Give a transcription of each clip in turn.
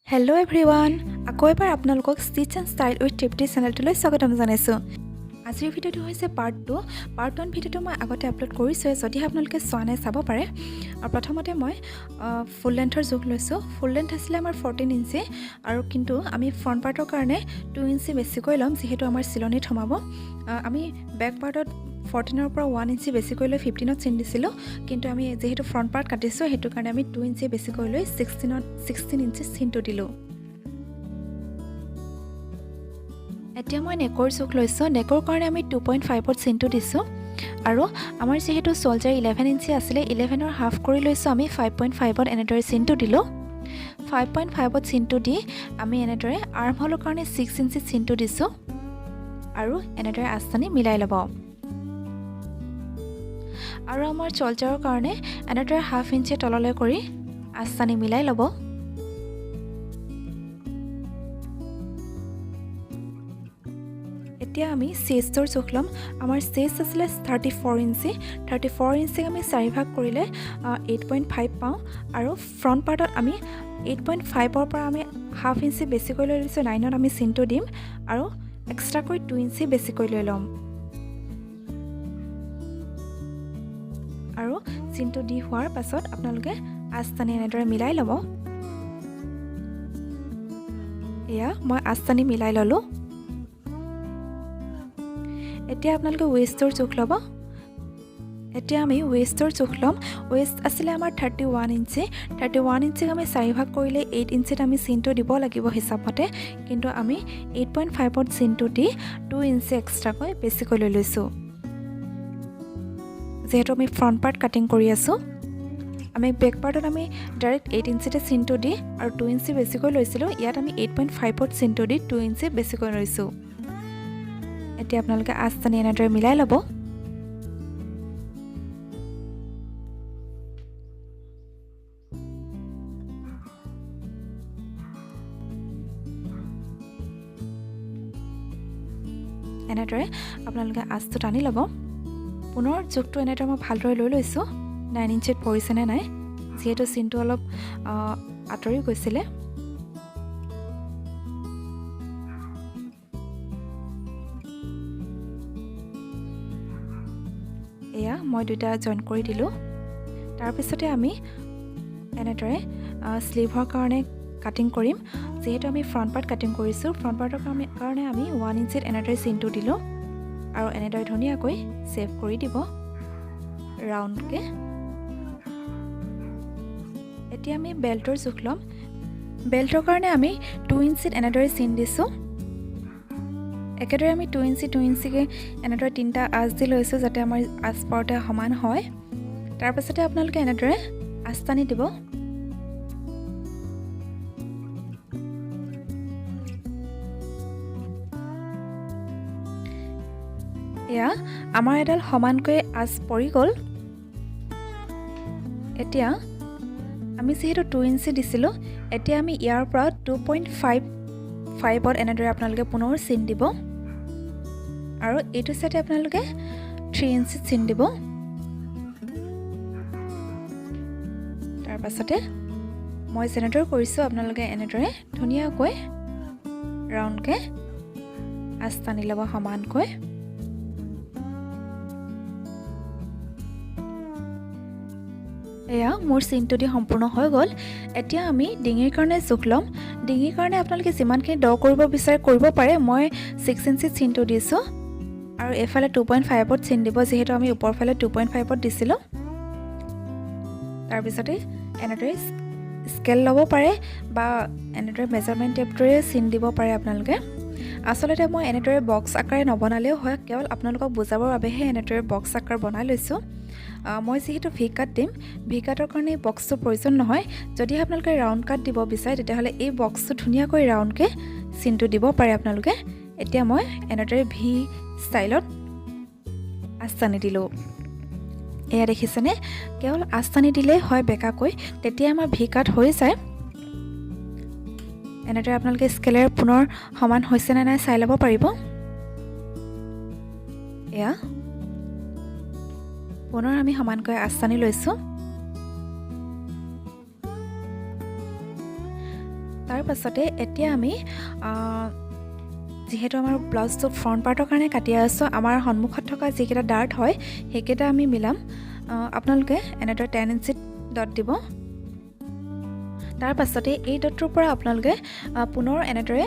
Hello' everyone, আকৌ এবাৰ আপোনালোকক ষ্টিচ এণ্ড ষ্টাইল উইথ তৃপ্তি চেনেলটোলৈ স্বাগতম জনাইছোঁ। আজিৰ ভিডিঅ'টো হৈছে পাৰ্ট 2। পাৰ্ট 1 ভিডিঅ'টো মই আগতে আপলোড কৰিছোঁৱে, যদিহে আপোনালোকে চোৱা নাই চাব পাৰে। আৰু প্ৰথমতে মই ফুল লেন্থৰ জোখ লৈছোঁ। ফুল লেন্থ আছিলে আমাৰ 14 ইঞ্চি আৰু কিন্তু আমি ফ্ৰণ্ট পাৰ্টৰ কাৰণে 2 ইঞ্চি বেছিকৈ ল'ম, যিহেতু আমাৰ চিলনিত সোমাব। আমি বেক পাৰ্টত 14ৰ পৰা 1 ইঞ্চি বেছিকৈ লৈ 15ত চিন দিছিলোঁ, কিন্তু আমি যিহেতু ফ্ৰণ্ট পাৰ্ট কাটিছোঁ, সেইটো কাৰণে আমি 2 ইঞ্চি বেছিকৈ লৈ 16 ইঞ্চি চিনটো দিলোঁ। এতিয়া মই নেকৰ জোখ লৈছোঁ। নেকৰ কাৰণে আমি 2.5ত চিনটো দিছোঁ আৰু আমাৰ যিহেতু শ্ব'ল্ডাৰ 11 ইঞ্চি আছিলে, 11ৰ হাফ কৰি লৈছোঁ আমি, 5.5ত এনেদৰে চিনটো দিলোঁ। 5.5ত চিনটো দি আমি এনেদৰে আৰ্ম হলৰ কাৰণে 6 ইঞ্চি চিনটো দিছোঁ আৰু এনেদৰে আঁচটানি মিলাই ল'ব। আৰু আমাৰ শ্ব'ল্ডাৰৰ কাৰণে এনেদৰে হাফ ইঞ্চি তললৈ কৰি আঁচটানি মিলাই ল'ব। এতিয়া আমি চেষ্টৰ জোখ ল'ম। আমাৰ চেষ্ট আছিলে 34 ইঞ্চি। 34 ইঞ্চিক আমি চাৰিভাগ কৰিলে 8.5 পাওঁ আৰু ফ্ৰণ্ট পাৰ্টত আমি 8.5ৰ পৰা আমি হাফ ইঞ্চি বেছিকৈ লৈ লৈছোঁ, 9ত আমি চিনটো দিম আৰু এক্সট্ৰাকৈ 2 ইঞ্চি বেছিকৈ লৈ ল'ম। আৰু চিনটো দি হোৱাৰ পাছত আপোনালোকে আঁচ টানি এনেদৰে মিলাই ল'ব। এয়া মই আঁচ টানি মিলাই ল'লোঁ। এতিয়া আপোনালোকে ৱেষ্টৰ জোখ ল'ব। এতিয়া আমি ৱেষ্টৰ জোখ ল'ম। ৱেষ্ট আছিলে আমাৰ 31 ইঞ্চি। 31 ইঞ্চিক আমি চাৰিভাগ কৰিলে 8 ইঞ্চিত আমি চিনটো দিব লাগিব হিচাপমতে, কিন্তু আমি 8.5ত চিনটো দি 2 ইঞ্চি এক্সট্ৰাকৈ বেছিকৈ লৈ লৈছোঁ। যিহেতু আমি ফ্ৰণ্ট পাৰ্ট কাটিং কৰি আছোঁ, আমি বেক পাৰ্টত আমি ডাইৰেক্ট 8 ইঞ্চিতে চিনটো দি আৰু 2 ইঞ্চি বেছিকৈ লৈছিলোঁ। ইয়াত আমি 8.5ত চিনটো দি 2 ইঞ্চি বেছিকৈ লৈছোঁ। এতিয়া আপোনালোকে আঁচ টানি এনেদৰে মিলাই ল'ব। এনেদৰে আপোনালোকে আঁচটো টানি ল'ব। পুনৰ জোখটো এনেদৰে মই ভালদৰে লৈ লৈছোঁ, 9 ইঞ্চিত পৰিছেনে নাই, যিহেতু চিনটো অলপ আঁতৰি গৈছিলে। এয়া মই দুইটা জইন কৰি দিলোঁ। তাৰপিছতে আমি এনেদৰে শ্লিভৰ কাৰণে কাটিং কৰিম। যিহেতু আমি ফ্ৰণ্ট পাৰ্ট কাটিং কৰিছোঁ, ফ্ৰণ্ট পাৰ্টৰ কাৰণে আমি 1 ইঞ্চিত এনেদৰে চিনটো দিলোঁ আৰু এনেদৰে ধুনীয়াকৈ শ্বেপ কৰি দিব ৰাউণ্ডকৈ। এতিয়া আমি বেল্টৰ জোখ ল'ম। বেল্টৰ কাৰণে আমি 2 ইঞ্চিত এনেদৰে চিন দিছোঁ। একেদৰে আমি 2 ইঞ্চি 2 ইঞ্চিকৈ এনেদৰে তিনিটা আঁচ দি লৈছোঁ, যাতে আমাৰ আঁচ পাৰোঁতে সমান হয়। তাৰপাছতে আপোনালোকে এনেদৰে আঁচ টানি দিব। এয়া আমাৰ এডাল সমানকৈ আঁচ পৰি গ'ল। এতিয়া আমি যিহেতু 2 ইঞ্চি দিছিলোঁ, এতিয়া আমি ইয়াৰ পৰা 2.55ত এনেদৰে আপোনালোকে পুনৰ চিন দিব আৰু এইটো চাইডে আপোনালোকে 3 ইঞ্চিত চিন দিব। তাৰপাছতে মই যেনেদৰে কৰিছোঁ, আপোনালোকে এনেদৰে ধুনীয়াকৈ ৰাউণ্ডকৈ আঁচ টানি ল'ব সমানকৈ। এয়া মোৰ চিনটো দি সম্পূৰ্ণ হৈ গ'ল। এতিয়া আমি ডিঙিৰ কাৰণে জোখ ল'ম। ডিঙিৰ কাৰণে আপোনালোকে যিমানখিনি দ কৰিব বিচাৰে কৰিব পাৰে। মই 6 ইঞ্চিত চিনটো দিছোঁ আৰু এইফালে 2.5ত চিন দিব, যিহেতু আমি ওপৰ ফালে 2.5ত দিছিলোঁ। তাৰপিছতে এনেদৰে স্কেল ল'ব পাৰে বা এনেদৰে মেজাৰমেণ্ট টেপটোৰে চিন দিব পাৰে আপোনালোকে। আচলতে মই এনেদৰে বক্স আকাৰে নবনালেও হয়, কেৱল আপোনালোকক বুজাবৰ বাবেহে এনেদৰে বক্স আকাৰ বনাই লৈছোঁ। মই যিহেতু ভি কাট দিম, ভি কাটৰ কাৰণে এই বক্সটোৰ প্ৰয়োজন নহয়। যদি আপোনালোকে ৰাউণ্ড কাট দিব বিচাৰে, তেতিয়াহ'লে এই বক্সটো ধুনীয়াকৈ ৰাউণ্ডকৈ চিনটো দিব পাৰে আপোনালোকে। এতিয়া মই এনেদৰে ভি ষ্টাইলত আঁচ টানি দিলোঁ। এয়া দেখিছেনে? কেৱল আঁচ টানি দিলেই হয় বেকাকৈ, তেতিয়া আমাৰ ভি কাট হৈ যায়। এনেদৰে আপোনালোকে স্কেলেৰে পুনৰ সমান হৈছেনে নাই চাই ল'ব পাৰিব। এয়া পুনৰ আমি সমানকৈ আঁচ টানি লৈছোঁ। তাৰ পাছতে এতিয়া আমি যিহেতু আমাৰ ব্লাউজটো ফ্ৰণ্ট পাৰ্টৰ কাৰণে কাটি আছোঁ, আমাৰ সন্মুখত থকা যিকেইটা ডাৰ্ট হয় সেইকেইটা আমি মিলাম। আপোনালোকে এনেদৰে 10 ইঞ্চিত ডট দিব। তাৰ পাছতে এই ডটটোৰ পৰা আপোনালোকে পুনৰ এনেদৰে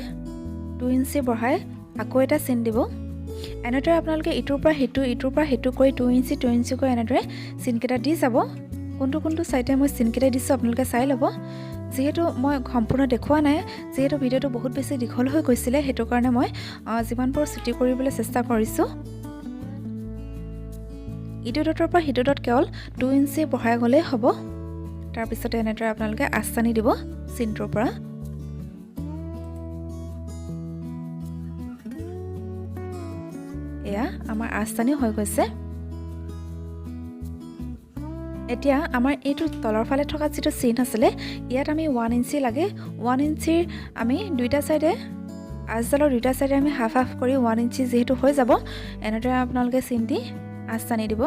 2 ইঞ্চি বঢ়াই আকৌ এটা চিন দিব। এনেদৰে আপোনালোকে ইটোৰ পৰা সিটো, ইটোৰ পৰা সিটো কৰি 2 ইঞ্চি 2 ইঞ্চিকৈ এনেদৰে চিনকেইটা দি যাব। কোনটো কোনটো চাইডে মই চিনকেইটা দিছোঁ আপোনালোকে চাই ল'ব। যিহেতু মই সম্পূৰ্ণ দেখুওৱা নাই, যিহেতু ভিডিঅ'টো বহুত বেছি দীঘল হৈ গৈছিলে, সেইটো কাৰণে মই যিমান পাৰোঁ চুটি কৰিবলৈ চেষ্টা কৰিছোঁ। ইটো ডটৰ পৰা সিটো ডট কেৱল 2 ইঞ্চি বঢ়াই গ'লেই হ'ব। তাৰপিছতে এনেদৰে আপোনালোকে আঁচ টানি দিব চিনটোৰ পৰা। এয়া আমাৰ আঁচ টানি হৈ গৈছে। এতিয়া আমাৰ এইটো তলৰ ফালে থকা যিটো চিন আছিলে, ইয়াত আমি 1 ইঞ্চি লাগে। 1 ইঞ্চিৰ আমি দুইটা চাইডে, আঁচডালৰ দুইটা চাইডে আমি হাফ হাফ কৰি 1 ইঞ্চি যিহেতু হৈ যাব, এনেদৰে আপোনালোকে চিন দি আঁচ টানি দিব।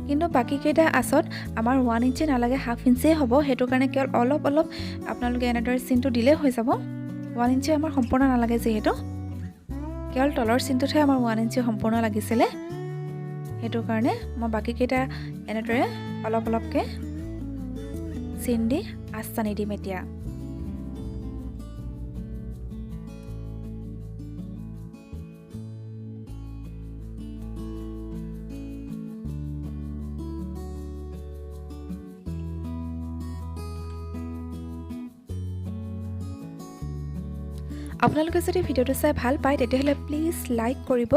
কিন্তু বাকীকেইটা আঁচত আমাৰ 1 ইঞ্চি নালাগে, হাফ ইঞ্চিয়ে হ'ব। সেইটো কাৰণে কেৱল অলপ অলপ আপোনালোকে এনেদৰে চিনটো দিলেই হৈ যাব। 1 ইঞ্চি আমাৰ সম্পূৰ্ণ নালাগে, যিহেতু কেৱল তলৰ চিনটোতহে আমাৰ 1 ইঞ্চি সম্পূৰ্ণ লাগিছিলে, সেইটো কাৰণে মই বাকীকেইটা এনেদৰে অলপ অলপকৈ চিন দি আঁচ টানি দিম। এতিয়া আপোনালোকে যদি ভিডিঅ'টো চাই ভাল পায় তেতিয়াহ'লে প্লিজ লাইক কৰিব,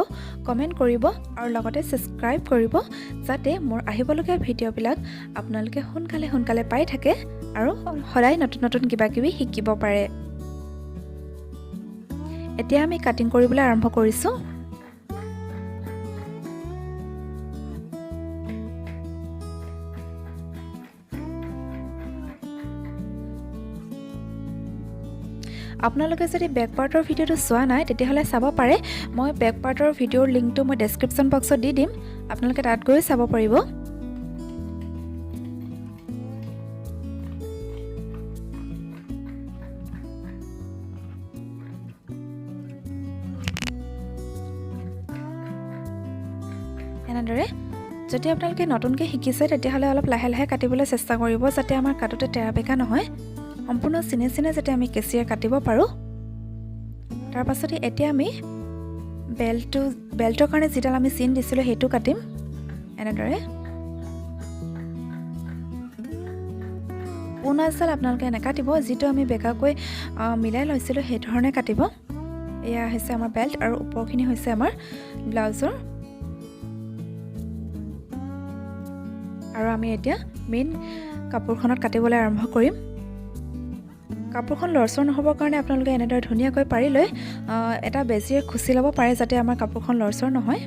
কমেণ্ট কৰিব আৰু লগতে ছাবস্ক্ৰাইব কৰিব, যাতে মোৰ আহিবলগীয়া ভিডিঅ'বিলাক আপোনালোকে সোনকালে সোনকালে পাই থাকে আৰু সদায় নতুন নতুন কিবা কিবি শিকিব পাৰে। এতিয়া আমি কাটিং কৰিবলৈ আৰম্ভ কৰিছোঁ। আপোনালোকে যদি বেক পাৰ্টৰ ভিডিঅ'টো চোৱা নাই তেতিয়াহ'লে চাব পাৰে। মই বেক পাৰ্টৰ ভিডিঅ'ৰ লিংকটো মই ডেছক্ৰিপশ্যন বক্সত দি দিম, আপোনালোকে তাত গৈ চাব পাৰিব। এনেদৰে যদি আপোনালোকে নতুনকৈ শিকিছে তেতিয়াহ'লে অলপ লাহে লাহে কাটিবলৈ চেষ্টা কৰিব, যাতে আমাৰ কাটোতে তেৰা বেঁকা নহয়, সম্পূৰ্ণ চিনে চিনে যাতে আমি কেঁচিৰে কাটিব পাৰোঁ। তাৰ পাছতে এতিয়া আমি বেল্টৰ কাৰণে যিডাল আমি চিন দিছিলোঁ সেইটো কাটিম এনেদৰে। পোন আঁচডাল আপোনালোকে নাকাটিব, যিটো আমি বেঁকাকৈ মিলাই লৈছিলোঁ সেই ধৰণে কাটিব। এয়া হৈছে আমাৰ বেল্ট আৰু ওপৰখিনি হৈছে আমাৰ ব্লাউজৰ। আৰু আমি এতিয়া মেইন কাপোৰখনত কাটিবলৈ আৰম্ভ কৰিম। কাপোৰখন লৰচৰ নহ'বৰ কাৰণে আপোনালোকে এনেদৰে ধুনীয়াকৈ পাৰি লৈ এটা বেজীৰে খুচি ল'ব পাৰে, যাতে আমাৰ কাপোৰখন লৰচৰ নহয়।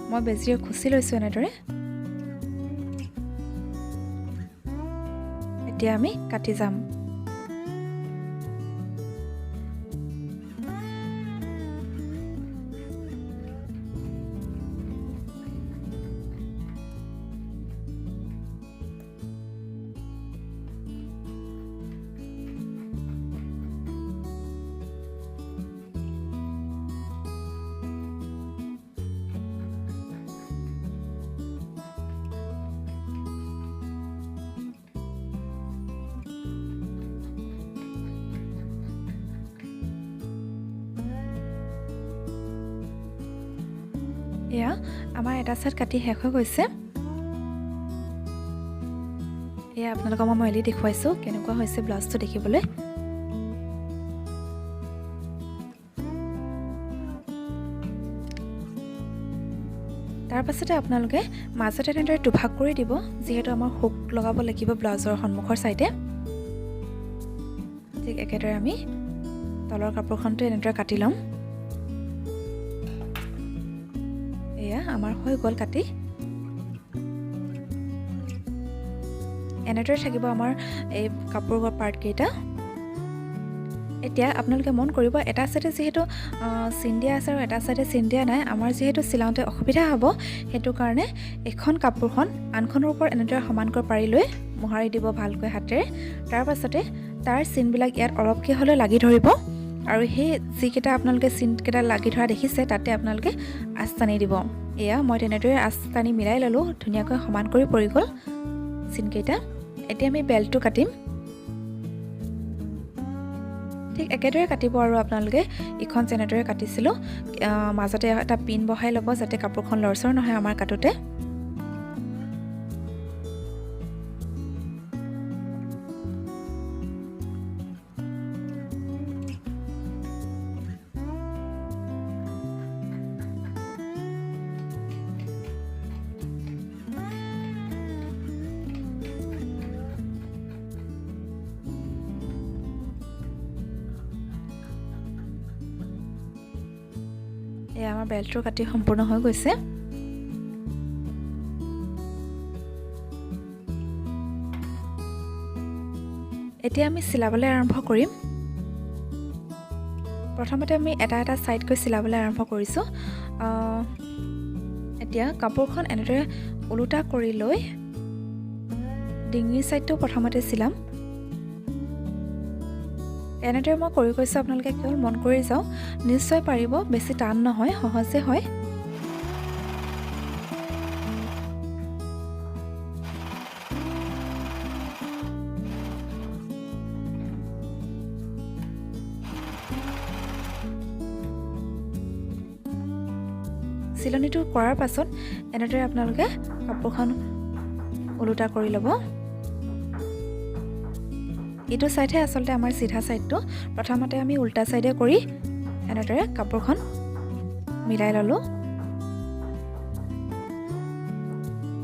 মই বেজীৰে খুচি লৈছোঁ এনেদৰে। এতিয়া আমি কাটি যাম। এয়া আমাৰ এটা চাইড কাটি শেষ হৈ গৈছে। এয়া আপোনালোকক মই মেলি দেখুৱাইছোঁ কেনেকুৱা হৈছে ব্লাউজটো দেখিবলৈ। তাৰ পাছতে আপোনালোকে মাজতে এনেদৰে দুভাগ কৰি দিব, যিহেতু আমাৰ হুক লগাব লাগিব ব্লাউজৰ সন্মুখৰ চাইডে। ঠিক একেদৰে আমি তলৰ কাপোৰখনটো এনেদৰে কাটি ল'ম। এয়া আমাৰ হৈ গ'ল কাটি। এনেদৰে থাকিব আমাৰ এই কাপোৰৰ পাৰ্টকেইটা। এতিয়া আপোনালোকে মন কৰিব, এটা চাইডে যিহেতু চিন দিয়া আছে আৰু এটা চাইডে চিন দিয়া নাই, আমাৰ যিহেতু চিলাওঁতে অসুবিধা হ'ব, সেইটো কাৰণে এখন কাপোৰখন আনখনৰ ওপৰত এনেদৰে সমানকৈ পাৰি লৈ মোহাৰি দিব ভালকৈ হাতেৰে। তাৰ পাছতে তাৰ চিনবিলাক ইয়াত অলপকৈ হ'লেও লাগি ধৰিব আৰু সেই যিকেইটা আপোনালোকে চিনকেইটা লাগি ধৰা দেখিছে তাতে আপোনালোকে আঁচ টানি দিব। এয়া মই তেনেদৰে আঁচ টানি মিলাই ল'লোঁ, ধুনীয়াকৈ সমান কৰি পৰি গ'ল চিনকেইটা। এতিয়া আমি বেল্টটো কাটিম। ঠিক একেদৰে কাটিব আৰু আপোনালোকে ইখন যেনেদৰে কাটিছিলোঁ মাজতে এটা পিন বহাই ল'ব যাতে কাপোৰখন লৰচৰ নহয় আমাৰ কাটোতে। এয়া আমাৰ বেল্টটো কাটি সম্পূৰ্ণ হৈ গৈছে। এতিয়া আমি চিলাবলৈ আৰম্ভ কৰিম। প্ৰথমতে আমি এটা এটা ছাইডকৈ চিলাবলৈ আৰম্ভ কৰিছোঁ। এতিয়া কাপোৰখন এনেদৰে ওলোটা কৰি লৈ ডিঙিৰ ছাইডটো প্ৰথমতে চিলাম। এনেদৰে মই কৰি গৈছোঁ, আপোনালোকে কেৱল মন কৰি যাওক, নিশ্চয় পাৰিব, বেছি টান নহয়, সহজে হয়। চিলনিটো কৰাৰ পাছত এনেদৰে আপোনালোকে কাপোৰখন ওলোটা কৰি ল'ব। এইটো ছাইডহে আচলতে আমাৰ চিধা ছাইডটো। প্ৰথমতে আমি উল্টা ছাইডে কৰি এনেদৰে কাপোৰখন মিলাই ল'লোঁ।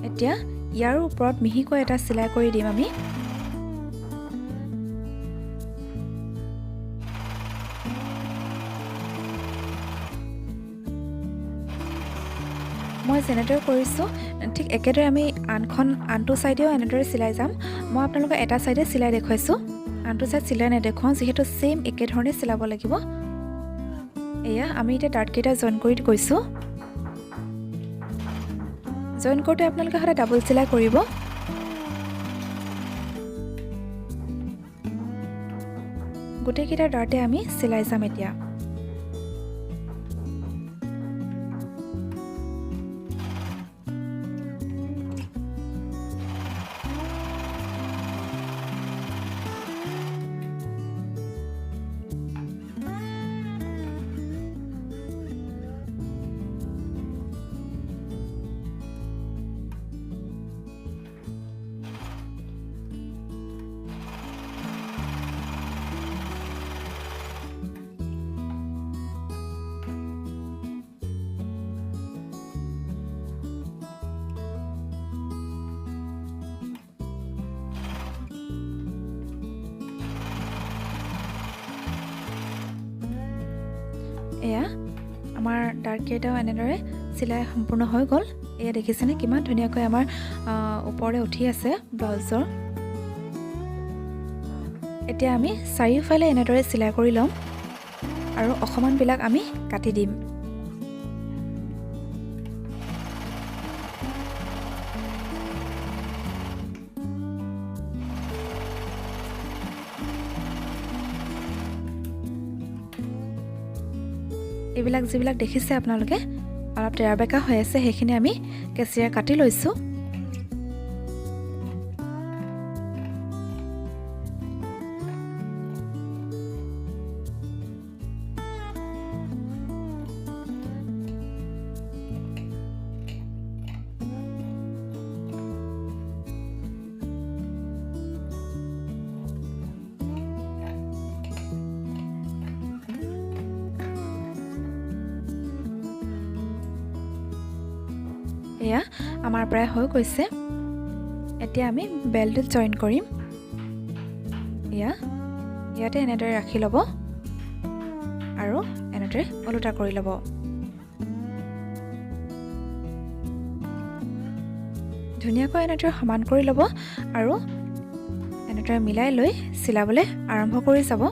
এতিয়া ইয়াৰ ওপৰত মিহিকৈ এটা চিলাই কৰি দিম আমি। মই যেনেদৰে কৰিছোঁ ঠিক একেদৰে আমি আনটো ছাইডেও এনেদৰে চিলাই যাম। মই আপোনালোকক এটা ছাইডে চিলাই দেখুৱাইছোঁ, আনটো ছাইড চিলাই নেদেখুৱাওঁ, যিহেতু ছেইম একেধৰণে চিলাব লাগিব। এয়া আমি এতিয়া ডাৰ্টকেইটা জইন কৰি গৈছোঁ। জইন কৰোঁতে আপোনালোকে সদায় ডাবল চিলাই কৰিব। গোটেইকেইটা ডাৰ্টে আমি চিলাই যাম এতিয়া। এয়া আমাৰ ডাৰ্ককেইটাও এনেদৰে চিলাই সম্পূৰ্ণ হৈ গ'ল। এয়া দেখিছেনে কিমান ধুনীয়াকৈ আমাৰ ওপৰলৈ উঠি আছে ব্লাউজৰ। এতিয়া আমি চাৰিওফালে এনেদৰে চিলাই কৰি ল'ম আৰু অসমানবিলাক আমি কাটি দিম। এইবিলাক যিবিলাক দেখিছে আপোনালোকে অলপ টেৰা বেঁকা হৈ আছে, সেইখিনি আমি কেঁচিৰে কাটি লৈছোঁ। এয়া আমাৰ প্ৰায় হৈ গৈছে। এতিয়া আমি বেল্টটোত জইন কৰিম। এয়া ইয়াতে এনেদৰে ৰাখি ল'ব আৰু এনেদৰে ওলোটা কৰি ল'ব। ধুনীয়াকৈ এনেদৰে সমান কৰি ল'ব আৰু এনেদৰে মিলাই লৈ চিলাবলৈ আৰম্ভ কৰি যাব।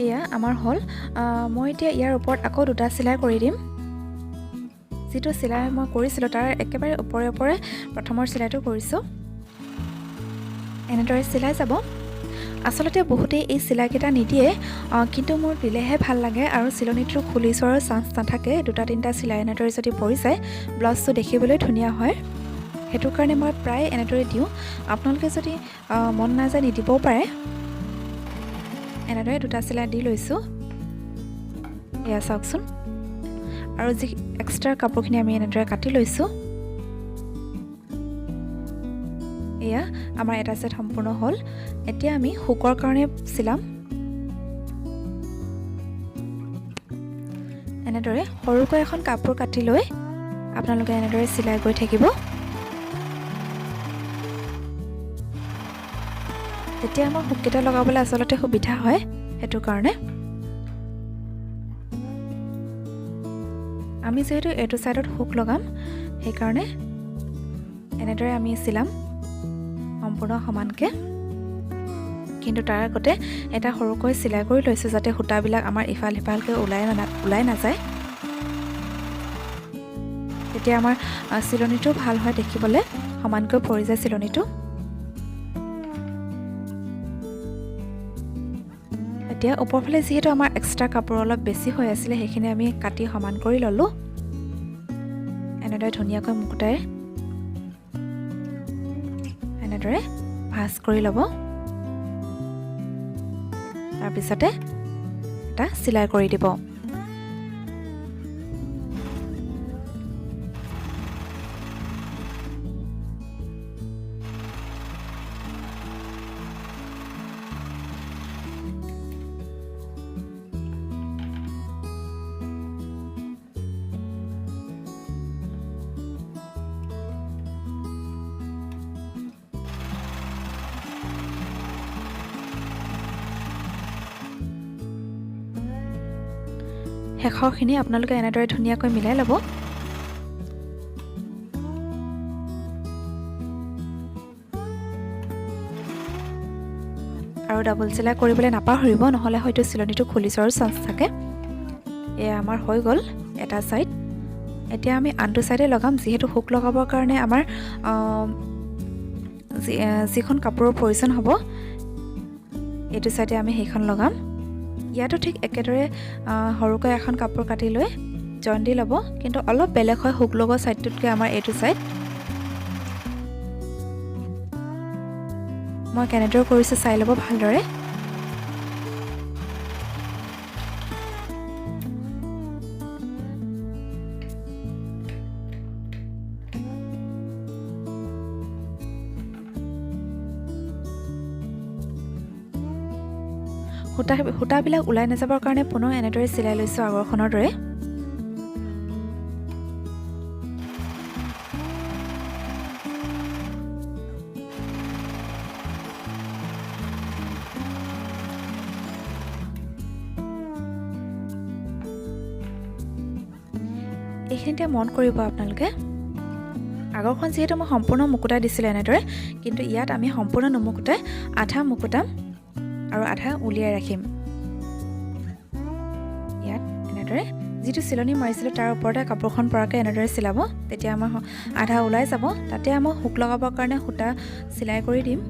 এয়া আমাৰ হ'ল। মই এতিয়া ইয়াৰ ওপৰত আকৌ দুটা চিলাই কৰি দিম। যিটো চিলাই মই কৰিছিলোঁ তাৰ একেবাৰে ওপৰে ওপৰে প্ৰথমৰ চিলাইটো কৰিছোঁ। এনেদৰে চিলাই যাব। আচলতে বহুতেই এই চিলাইকেইটা নিদিয়ে, কিন্তু মোৰ দিলেহে ভাল লাগে আৰু চিলনিটো খুলি চোৱাৰো চান্স নাথাকে। দুটা তিনিটা চিলাই এনেদৰে যদি পৰি যায়, ব্লাউজটো দেখিবলৈ ধুনীয়া হয়। সেইটো কাৰণে মই প্ৰায় এনেদৰে দিওঁ। আপোনালোকে যদি মন নাযায় নিদিবও পাৰে। এনেদৰে দুটা চিলাই দি লৈছোঁ। এয়া চাওকচোন। আৰু যি এক্সট্ৰা কাপোৰখিনি আমি এনেদৰে কাটি লৈছোঁ। এয়া আমাৰ এটা ছেট সম্পূৰ্ণ হ'ল। এতিয়া আমি হুকৰ কাৰণে চিলাম। এনেদৰে সৰুকৈ এখন কাপোৰ কাটি লৈ আপোনালোকে এনেদৰে চিলাই গৈ থাকিব। তেতিয়া আমাৰ হুককেইটা লগাবলৈ আচলতে সুবিধা হয়, সেইটো কাৰণে। আমি যিহেতু এইটো ছাইডত হুক লগাম, সেইকাৰণে এনেদৰে আমি চিলাম সম্পূৰ্ণ সমানকৈ। কিন্তু তাৰ আগতে এটা সৰুকৈ চিলাই কৰি লৈছোঁ, যাতে সূতাবিলাক আমাৰ ইফাল সিফালকৈ ওলাই নাযায়। তেতিয়া আমাৰ চিলনিটো ভাল হয় দেখিবলৈ, সমানকৈ পৰি যায় চিলনিটো। এতিয়া ওপৰফালে যিহেতু আমাৰ এক্সট্ৰা কাপোৰ অলপ বেছি হৈ আছিলে, সেইখিনি আমি কাটি সমান কৰি ল'লোঁ। এনেদৰে ধুনীয়াকৈ মুকুতাই এনেদৰে ভাঁজ কৰি ল'ব। তাৰপিছতে এটা চিলাই কৰি দিব। শেষৰখিনি আপোনালোকে এনেদৰে ধুনীয়াকৈ মিলাই ল'ব। আৰু ডাবল চিলাই কৰিবলৈ নাপাহৰিব, নহ'লে হয়তো চিলনিটো খুলি যোৱাৰো চান্স থাকে। এয়া আমাৰ হৈ গ'ল এটা ছাইড। এতিয়া আমি আনটো ছাইডে লগাম। যিহেতু হুক লগাবৰ কাৰণে আমাৰ যিখন কাপোৰৰ প্ৰয়োজন হ'ব, এইটো ছাইডে আমি সেইখন লগাম। ইয়াতো ঠিক একেদৰে সৰুকৈ এখন কাপোৰ কাটি লৈ জইন দি ল'ব, কিন্তু অলপ বেলেগ হয় হুক লগোৱা ছাইডটোতকৈ আমাৰ এইটো ছাইড। মই কেনেদৰে কৰিছোঁ চাই ল'ব ভালদৰে। সূতাবিলাক ওলাই নাযাবৰ কাৰণে পুনৰ এনেদৰে চিলাই লৈছোঁ আগৰখনৰ দৰে। এইখিনিতে মন কৰিব আপোনালোকে, আগৰখন যিহেতু মই সম্পূৰ্ণ মুকুতাই দিছিলোঁ এনেদৰে, কিন্তু ইয়াত আমি সম্পূৰ্ণ নুমুকুতাই আধা মুকুতাম আৰু আধা উলিয়াই ৰাখিম। ইয়াত এনেদৰে যিটো চিলনি মাৰিছিলোঁ তাৰ ওপৰতে কাপোৰখন পৰাকৈ এনেদৰে চিলাব, তেতিয়া আমাৰ আধা ওলাই যাব। তাতে আমাৰ হুক লগাবৰ কাৰণে সূতা চিলাই কৰি দিম।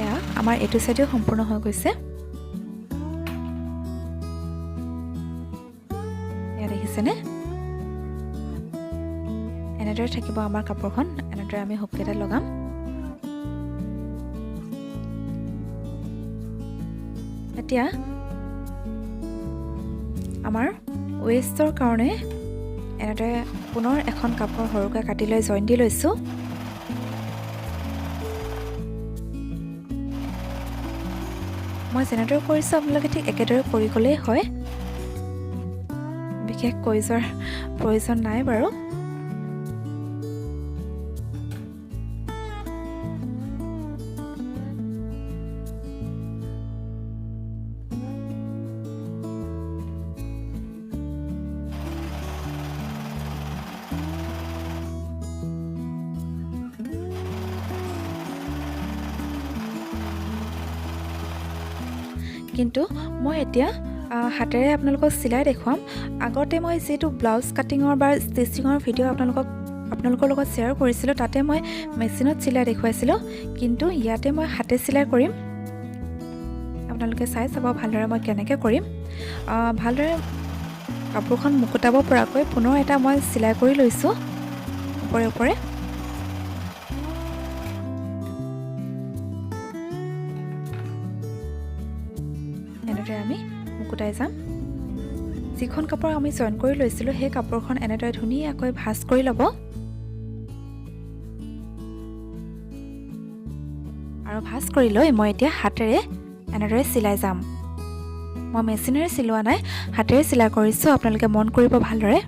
এয়া আমাৰ এইটো চাইডেও সম্পূৰ্ণ হৈ গৈছে। এয়া দেখিছেনে, এনেদৰে থাকিব আমাৰ কাপোৰখন। এনেদৰে আমি হুককেইটা লগাম। এতিয়া আমাৰ ৱেষ্টৰ কাৰণে এনেদৰে পুনৰ এখন কাপোৰ সৰুকৈ কাটি লৈ জইন দি লৈছোঁ। মই যেনেদৰে কৰিছোঁ আপোনালোকে ঠিক একেদৰে কৰি গ'লেই হয়। বিশেষ কৈ যোৱাৰ প্ৰয়োজন নাই বাৰু। কিন্তু মই এতিয়া হাতেৰে আপোনালোকক চিলাই দেখুৱাম। আগতে মই যিটো ব্লাউজ কাটিঙৰ বা ষ্টিচিঙৰ ভিডিঅ' আপোনালোকৰ লগত শ্বেয়াৰ কৰিছিলোঁ, তাতে মই মেচিনত চিলাই দেখুৱাইছিলোঁ, কিন্তু ইয়াতে মই হাতে চিলাই কৰিম। আপোনালোকে চাই চাব ভালদৰে মই কেনেকৈ কৰিম। ভালদৰে কাপোৰখন মুকুটাব পৰাকৈ পুনৰ এটা মই চিলাই কৰি লৈছোঁ ওপৰে ওপৰে। এনেদৰে আমি মুকুটাই যাম। যিখন কাপোৰ আমি জইন কৰি লৈছিলোঁ সেই কাপোৰখন এনেদৰে ধুনীয়াকৈ ভাঁজ কৰি ল'ব আৰু ভাঁজ কৰি লৈ মই এতিয়া হাতেৰে এনেদৰে চিলাই যাম। মই মেচিনেৰে চিলোৱা নাই, হাতেৰে চিলাই কৰিছোঁ, আপোনালোকে মন কৰিব ভালদৰে।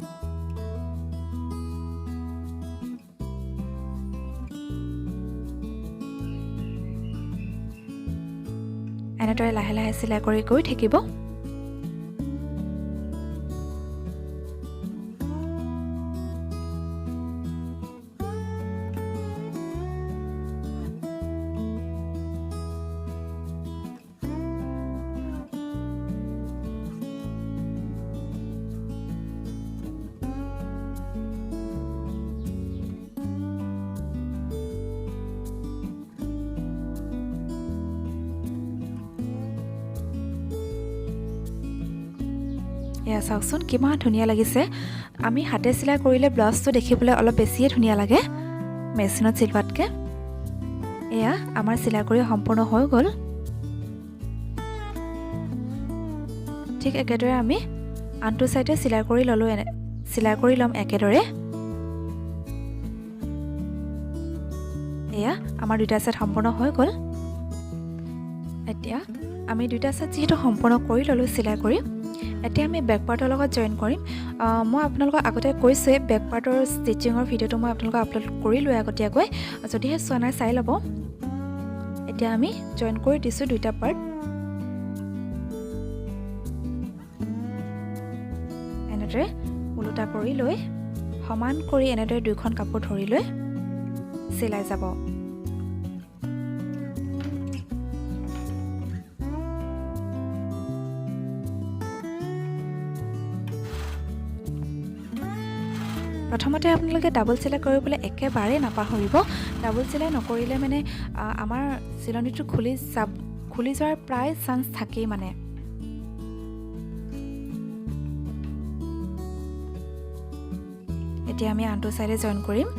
এনেদৰে লাহে লাহে চিলাই কৰি গৈ থাকিব। এয়া চাওকচোন কিমান ধুনীয়া লাগিছে। আমি হাতে চিলাই কৰিলে ব্লাউজটো দেখিবলৈ অলপ বেছিয়ে ধুনীয়া লাগে মেচিনত চিলোৱাতকৈ। এয়া আমাৰ চিলাই কৰি সম্পূৰ্ণ হৈ গ'ল। ঠিক একেদৰে আমি আনটো চাইডে চিলাই কৰি ল'লোঁ, চিলাই কৰি ল'ম একেদৰে। এয়া আমাৰ দুইটা চাইড সম্পূৰ্ণ হৈ গ'ল। এতিয়া আমি দুইটা চাইড যিহেতু সম্পূৰ্ণ কৰি ল'লোঁ চিলাই কৰি, এতিয়া আমি বেক পাৰ্টৰ লগত জইন কৰিম। মই আপোনালোকক আগতে কৈছোঁৱেই, বেক পাৰ্টৰ ষ্টিচিঙৰ ভিডিঅ'টো মই আপোনালোকক আপলোড কৰিলোঁৱে আগতীয়াকৈ, যদিহে চোৱা নাই চাই ল'ব। এতিয়া আমি জইন কৰি দিছোঁ দুইটা পাৰ্ট। এনেদৰে ওলোটা কৰি লৈ সমান কৰি এনেদৰে দুইখন কাপোৰ ধৰি লৈ চিলাই যাব। প্ৰথমতে আপোনালোকে ডাবল চিলাই কৰিবলৈ একেবাৰেই নাপাহৰিব। ডাবল চিলাই নকৰিলে মানে আমাৰ চিলনিটো খুলি যোৱাৰ প্ৰায় চান্স থাকেই মানে। এতিয়া আমি আনটো চাইডে জইন কৰিম।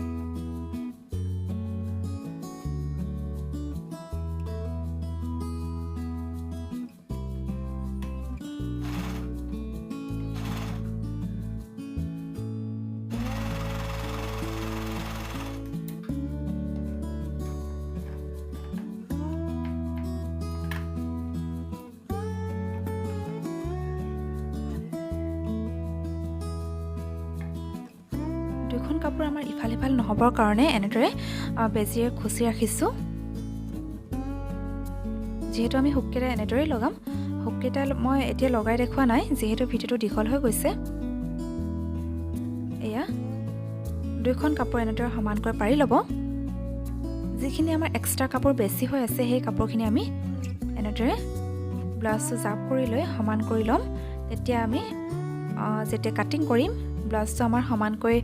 দুখন কাপোৰ আমাৰ ইফাল সিফাল নহ'বৰ কাৰণে এনেদৰে বেজীৰে খুচি ৰাখিছোঁ। যিহেতু আমি হুককেইটা এনেদৰেই লগাম, হুককেইটা মই এতিয়া লগাই দেখুওৱা নাই যিহেতু ভিডিঅ'টো দীঘল হৈ গৈছে। এয়া দুইখন কাপোৰ এনেদৰে সমানকৈ পাৰি ল'ব। যিখিনি আমাৰ এক্সট্ৰা কাপোৰ বেছি হৈ আছে সেই কাপোৰখিনি আমি এনেদৰে ব্লাউজটো জাপ কৰি লৈ সমান কৰি ল'ম। তেতিয়া আমি যেতিয়া কাটিং কৰিম ব্লাউজটো আমাৰ সমানকৈ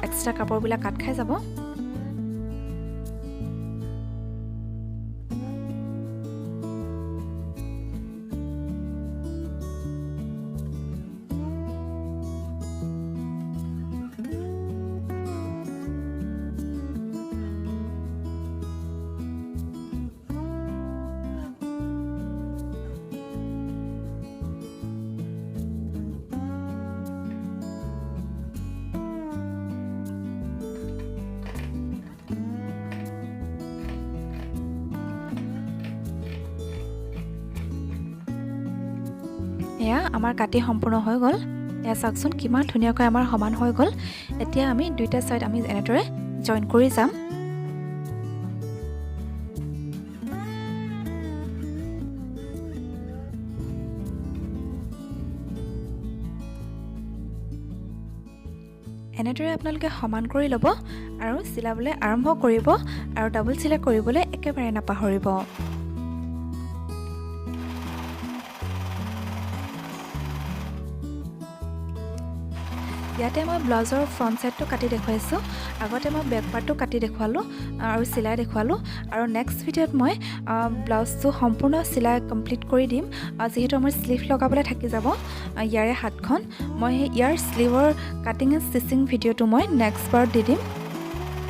এক্সট্ৰা কাপোৰবিলাক কাট খাই যাব। এয়া আমাৰ কাটি সম্পূৰ্ণ হৈ গ'ল। এয়া চাওকচোন, কিমান ধুনীয়াকৈ আমাৰ সমান হৈ গ'ল। এতিয়া আমি দুইটা ছাইড আমি এনেদৰে জইন কৰি যাম। এনেদৰে আপোনালোকে সমান কৰি ল'ব আৰু চিলাবলৈ আৰম্ভ কৰিব আৰু ডাবল চিলাই কৰিবলৈ একেবাৰে নাপাহৰিব। ইয়াতে মই ব্লাউজৰ ফ্ৰণ্ট ছাইডটো কাটি দেখুৱাইছোঁ। আগতে মই বেক পাৰ্টটো কাটি দেখুৱালোঁ আৰু চিলাই দেখুৱালোঁ, আৰু নেক্সট ভিডিঅ'ত মই ব্লাউজটো সম্পূৰ্ণ চিলাই কমপ্লিট কৰি দিম। যিহেতু আমাৰ শ্লিভ লগাবলৈ থাকি যাব ইয়াৰে হাতখন, মই সেই ইয়াৰ শ্লিভৰ কাটিং এণ্ড ষ্টিচিং ভিডিঅ'টো মই নেক্সট বাৰত দি দিম।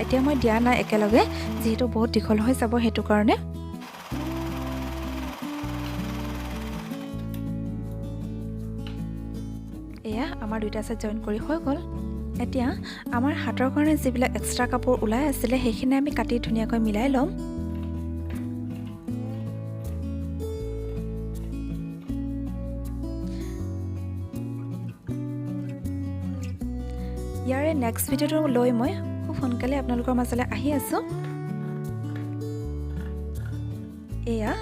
এতিয়া মই দিয়া নাই একেলগে, যিহেতু বহুত দীঘল হৈ যাব সেইটো কাৰণে। এয়া আমাৰ দুইটা ছাইড জইন কৰি হৈ গ'ল। এতিয়া আমাৰ হাতৰ কাৰণে যিবিলাক এক্সট্ৰা কাপোৰ ওলাই আছিলে, সেইখিনি আমি কাটি ধুনীয়াকৈ মিলাই ল'ম। ইয়াৰে নেক্সট ভিডিঅ'টো লৈ মই খুব সোনকালে আপোনালোকৰ মাজলৈ আহি আছোঁ। এয়া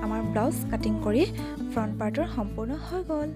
আমাৰ ব্লাউজ কাটিং কৰি ফ্ৰণ্ট পাৰ্টৰ সম্পূৰ্ণ হৈ গ'ল।